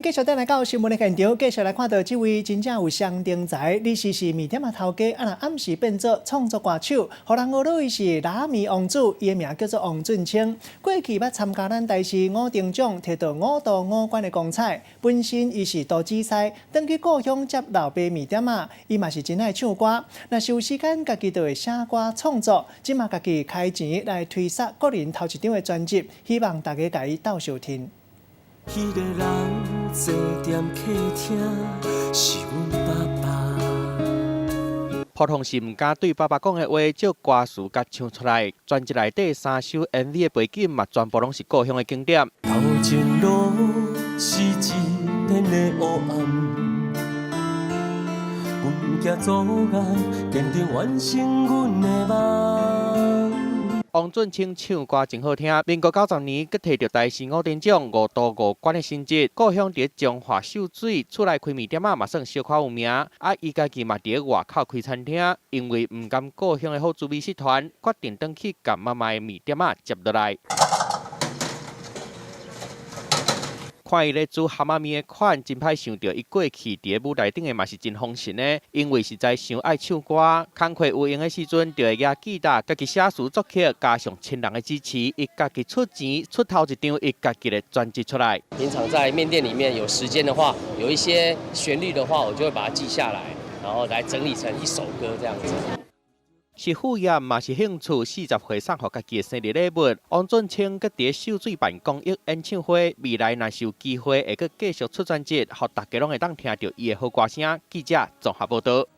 繼續轉來到新聞的現場，繼續來看到這位真正有雙重才，日時是麵店仔頭家，啊若暗時變做創作歌手，予人呵咾伊是拉麵王子，伊的名叫做王俊清。過去捌參加咱台視五燈獎，提到五度五關的光彩。本身伊是杜子師，轉去故鄉接老爸麵店仔，伊嘛是真愛唱歌。若是有時間，家己就會寫歌創作。這馬家己開錢來推捒個人頭一張的專輯，希望大家共伊鬥相聽。彼个人坐踮客廳，是阮爸爸。普通時毋敢對爸爸講的話，借歌詞共唱出來。專輯內底三首 MV 的背景嘛，全部攏是故鄉的景點。頭前路是一片的烏暗，阮毋驚阻礙，堅定完成阮的夢。王俊清唱歌真好聽，民國90年，閣提著台視五燈獎五度五關的成績。故鄉佇彰化秀水，厝內開麵店仔嘛算小可有名。啊，伊家己嘛佇外口開餐廳，因為毋甘故鄉的好滋味失傳，決定轉去共媽媽的麵店仔接落來。看伊咧煮蚶仔麵的款，真歹想著伊過去佇咧舞台頂的嘛是真風神的，因為實在傷愛唱歌，工課有閒的時陣就會舉吉他，家己寫詞作曲，加上親人的支持，伊家己出錢出頭一張伊家己的專輯出來。平常在麵店裡面有時間的話，有一些旋律的話，我就會把它記下來，然後來整理成一首歌這樣子。是副業嘛是興趣，40歲送予家己的生日禮物。王俊清閣佇秀水辦公益演唱會，未來若是有機會，會閣繼續出專輯，予大家攏會當聽著伊的好歌聲。記者綜合報導。